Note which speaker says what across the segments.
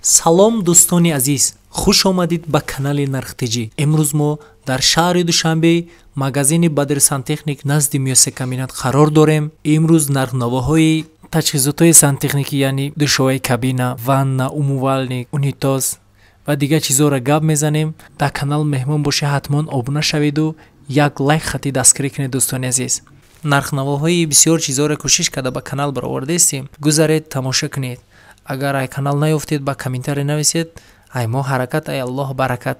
Speaker 1: Салом дӯстони азиз, хуш омадид ба канали Нархтиҷӣ. Имрӯз мо дар шаҳри Душанбе магазини Бадр Сантехник назди мюсекабинат қарор дорем. Имрӯз нархнавоҳои таҷҳизотҳои сантехникӣ, яъне душоваи кабина, ванна, умывальник, унитаз ва дигар чизҳоро гап мезанем. Дар канал меҳмон бошед, ҳатман обуна шаведу як лайк хати дастгирӣ кунед. Дӯстони азиз, нархнавоҳои бисёр чизҳоро кӯшиш карда ба канал баровардаистем. Гузаред, тамоша кунед. Агар ай канал наёфтед, ба комментарий нависед. Ай мо ҳаракат, ай Аллоҳ баракат,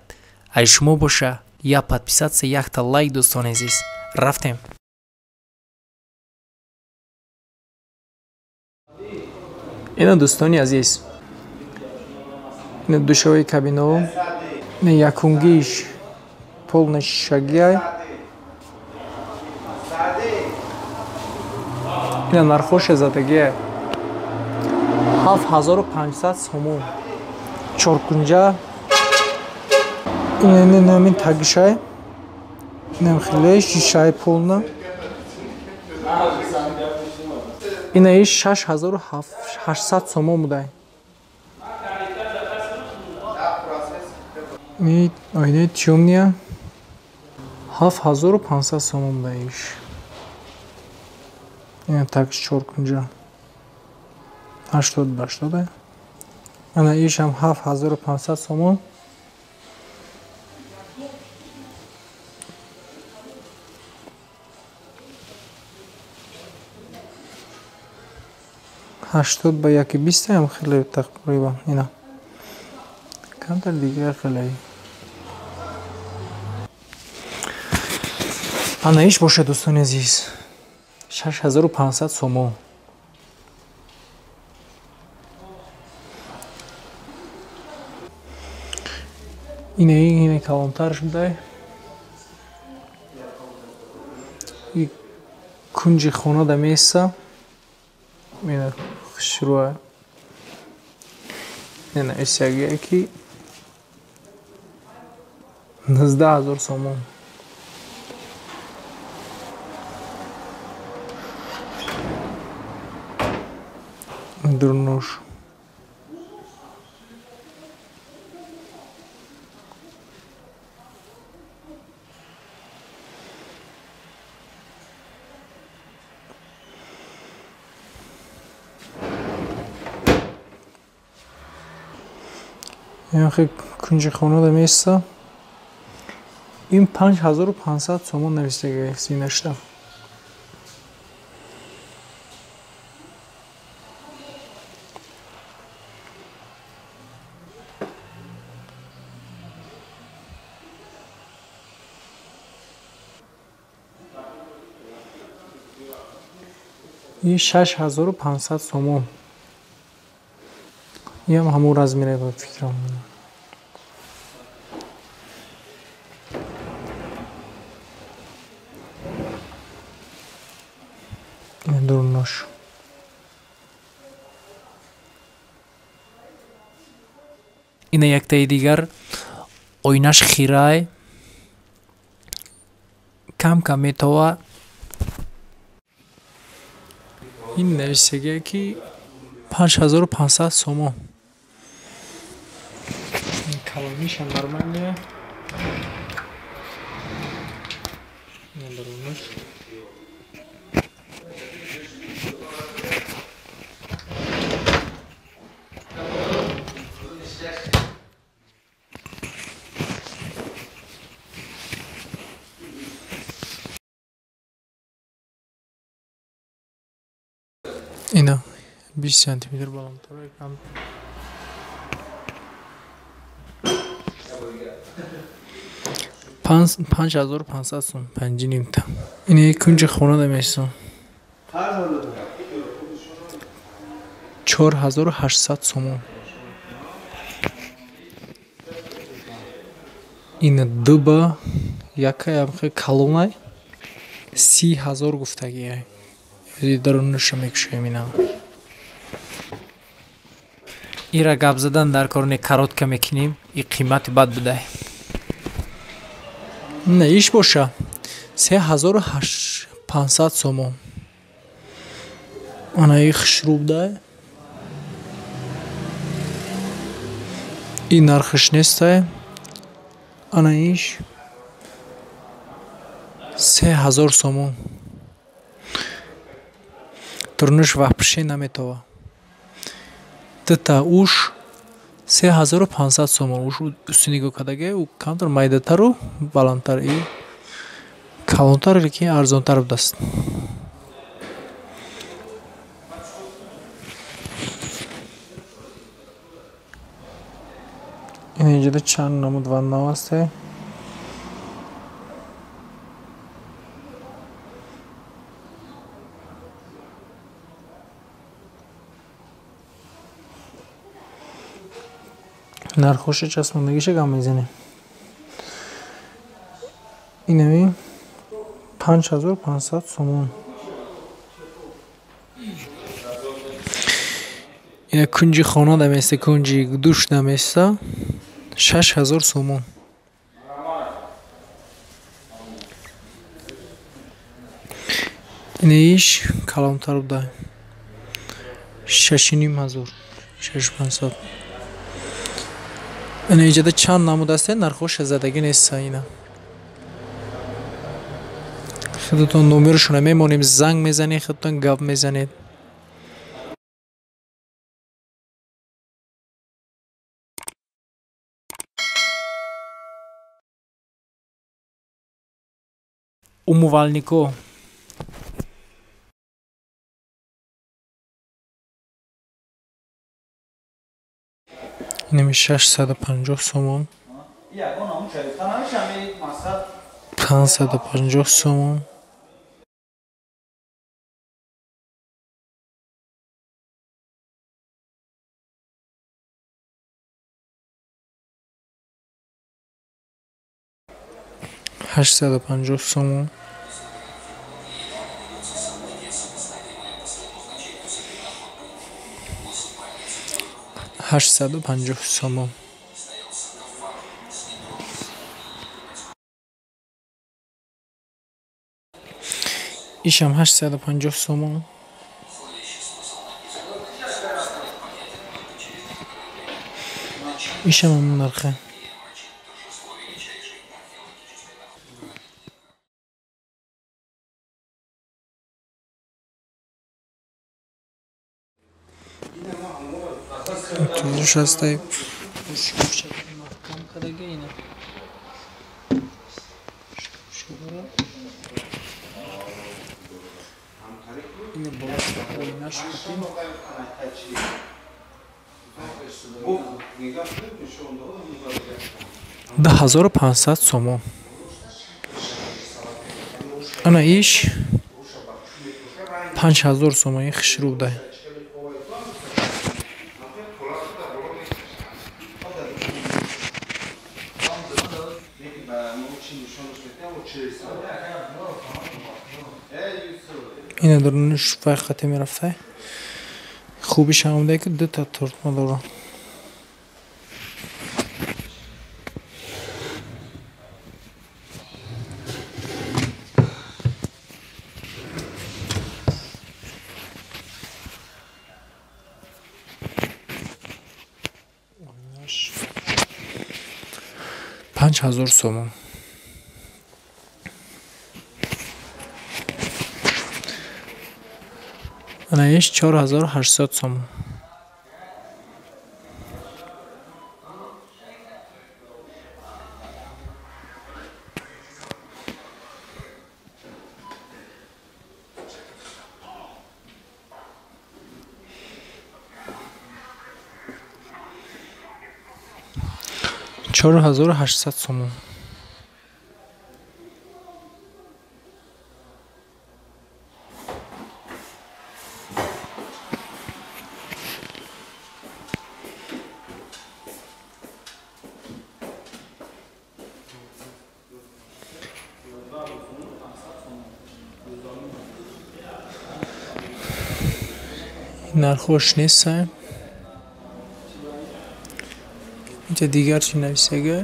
Speaker 1: ай шумо боша. Я подписаться, якта лайк. Дӯстони азиз, рафтем. Ина дӯстони азиз, ина душоваи кабинао, ина якунгиш полный шишагиай. Ина нархоша задагиай 7500 сомон. Чоркунҷа. Ина намин тагишай, инам хеле шишаи полна. Ина иш 6800 сомон будай. Ин оинаи тёмния 7500 сомон будай иш. Ина тагиш чоркунҷа 80 ба 80. Ана ишам 7500 сомон. 80 ба 1,20 ам хеле тақрибан, ина камтар дигар хеле. Ана иш бошад, дӯстони азиз, 6500 сомон. Ина калонтар шудай. И кунҷи хона да меса. Ина хушрӯа. Ина исягия ки 19 000 сомон. Дурнош. Яхе кунҷи хона да меса. Ин 5500 сомон навистага зинашта. И 6500 сомон. Иам ҳамон размере ба фикрам. Дурнош.
Speaker 2: Ина яктаи дигар оинаш хирай, кам кам метова.
Speaker 1: Ин нависагия ки 5500 сомон. Калониша нормальная. Дурнош. Ина 20 сантиметр баландтар кам. 5500 сом, панҷи нимта. Ина кунҷи хона да месом. 4800 сомон. Ина дуба якай амхе калонай 30 000 гуфтагиай. Дарунаша мекушоем ина.
Speaker 2: Ира гап задан дар кор не, коротко мекунем. И қимати бад будай.
Speaker 1: Не, иш боша 3500 сомон. Ана и хушрӯ будай. Ин нархиш нестай. Ана иш 3000 сомон. Турнуш вообще наметова. Тата уш 3500 сомон. Уш усти нигоҳ кардаге, у камтар майдатару баландтар и калонтар, лекин арзонтар будаст. Инҷода чанд намуд ванна ҳасте. Нархоша часпондагиша гап мезанем. Инами 5500 сомон. Ина кунҷи хона даместа, кунҷи душ даместа 6000 сомон. Ина иш калонтар буда. 6500, 6500. Ина иҷода чанд намуд аст, нархоша задагӣ нест ина. Худатон номерашона мемонем, занг мезанед, худатон гап мезанед. Умывальнико. Инами 650 сомон. 550 сомон. 850 сомон. 850 сомон. Ишам 850 сомон. Ишам ҳамон нархе. Шастай маҳкам кардаги ина. Ина болош оинаш 2500 сомон. Ана иш 5000 сомон ин хушрӯ буда. Ина даруниш вай хате мерафтай. Хубиш ҳам омадае ки дута тортма дорам. 5000 сомон. Ана иш 4800 сомон. 4800 сомон. Нархош нест. Инҷа дигар чӣ нависага?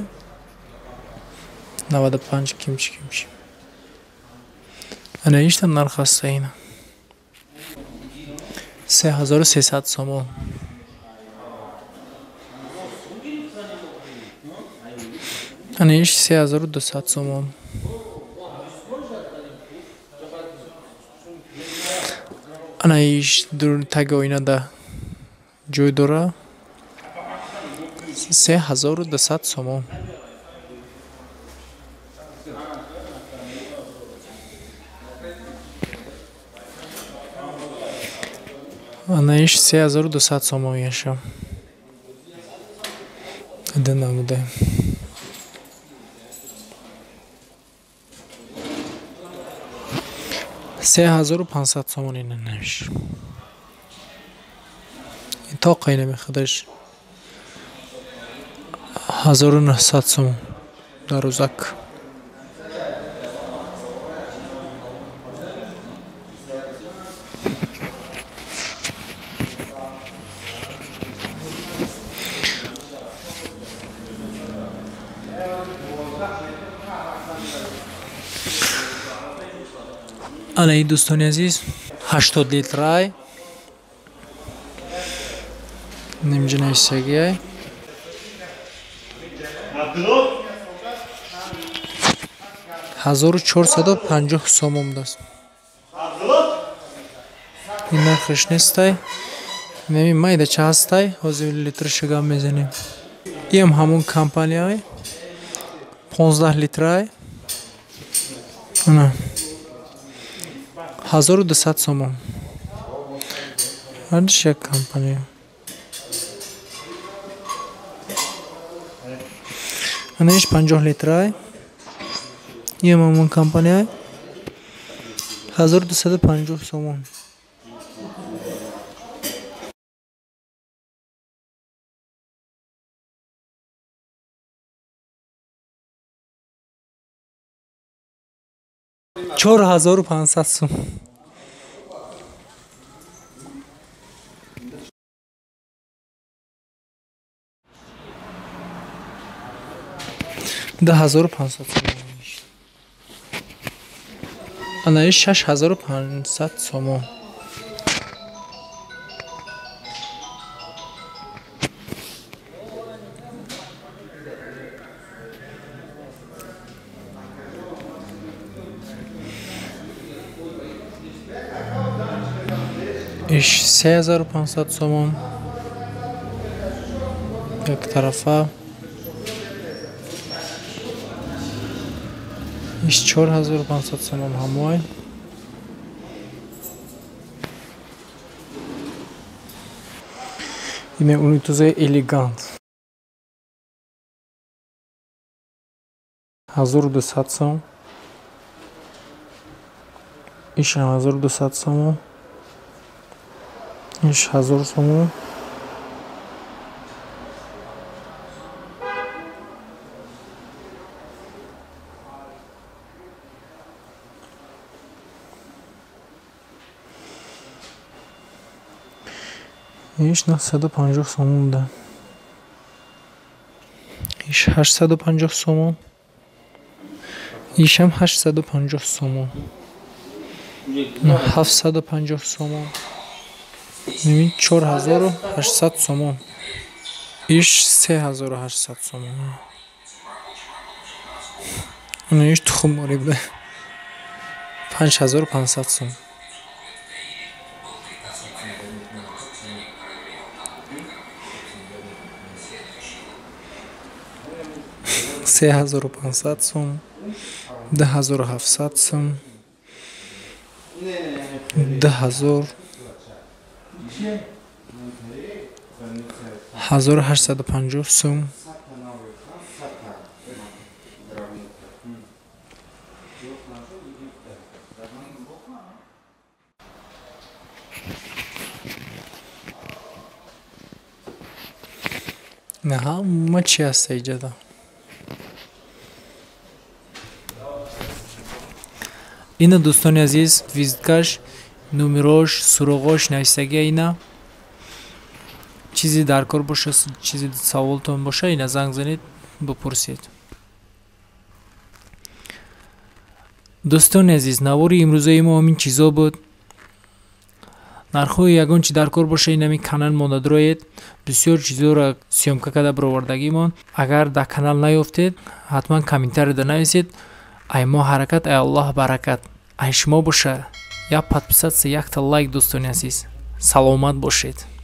Speaker 1: 95 кимчи кимчи. Ана ишта нарх аста ина. 3300 сомон.
Speaker 2: Ана иш 3200 сомон. Ана иш таги оинада ҷой дора. 3200 сомон. Ана иш 3200 сомон яша. Да намуда. 3500 сомон ина намиш. Тоқа ина мехадаш. 1900 сомон дарозак. Ана ин дӯстони азиз 80 литрай. Нимҷа нависагиай. 1450 сомон будааст. Ин нархаш нестай. Неми майда ча ҳастай. Ҳозир литрашо гап мезанем. Иам ҳамон компанияй. 15 литрай. Ана 1200 сомон. Ҳардуш як компания. Ана иш 50 литрай. Иам ҳамон компания. 1250 сомон. 4500 сом. 10500 сомон. Ана иш 6500 сомон. Иш 3500 сомон. Як тарафа. Иш 4500 сомон ҳамой. Име унитузаи элегант. 1200 сом. Ишам 1200 сомон. Иш 1000 сомон. Иш 950 сомон да. Иш 850 сомон. Ишам 850 сомон. 750 сомон. 4800 сомон. Иш 3800 сомон. Иш тухморӣ буда. 5500 сом. 3500 сом. 2700 сом. 2000. 1850 сом. На ҳама чи ҳаста иҷода. Ина дӯстони азиз, визиткаш, номерош, суроғош нависагия ина. Чизе дар кор боша, чизе саволтон боша, ина занг занед, бипурсед. Дӯстони азиз, навори имрӯзаи мо ҳамин чизо буд. Нархҳои ягон чи дар кор боша, инами канал монда дуроед. Бисёр чизоро съёмка карда бировардагимон. Агар дар канал наёфтед, ҳатман комментарийда нависед. Ай мо ҳаракат, ай Аллоҳ баракат. Ай шумо боша як подписаться, якта лайк. Дӯстони азиз, саломат бошед.